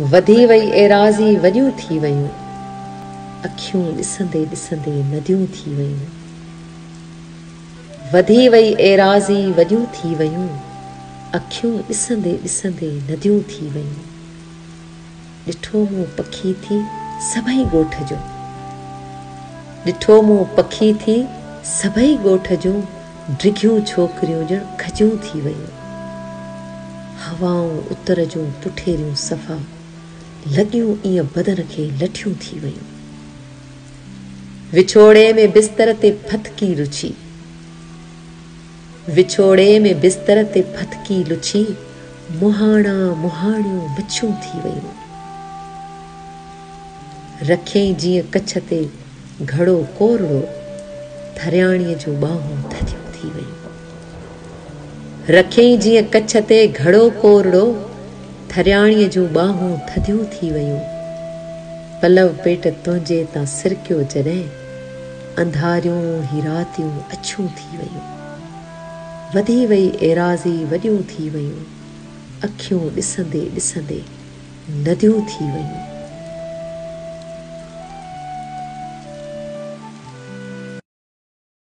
وڌي وئي ايراضي وڏيون ٿي ويون، اکيون ڏسندي ڏسندي نديون ٿي ويون. وڌي وئي ايراضي وڏيون ٿي ويون، اکيون ڏسندي ڏسندي نديون ٿي ويون. ڏٺو مون پکي ٿي سڀئي ڳوٺ جون. ڏٺو مون پکي ٿي سڀئي ڳوٺ جون ڊگهيون ڇوڪريون ڄڻ کجيون ٿي ويون. هوائون اتر جون پٺيريون صفا لڳيون ايئن بدن کي لٺيون ٿي ويون. وڇوڙي ۾ بستر تي ڦٿڪي لڇي. وڇوڙي ۾ بستر تي ڦٿڪي لڇي مهاڻا مهاڻيون مڇيون ٿي ويون. رکيئين جيئن ڪڇ تي گهڙو ڪورڙو، ٿرياڻيء جون ٻانهون ٿڌيون ٿي ويون. رکيئين جيئن ڪڇ تي گهڙو ڪورڙو، ٿرياڻيء جون ٻانهون ٿڌيون ٿي ويون. پلؤ پيٽ تنهنجي تان سرڪيو جڏهن، انڌاريون هي راتيون اڇيون ٿي ويون. وڌي وئي ايراضي وڏيون ٿي ويون، اکيون ڏسندي ڏسندي نديون ٿي ويون.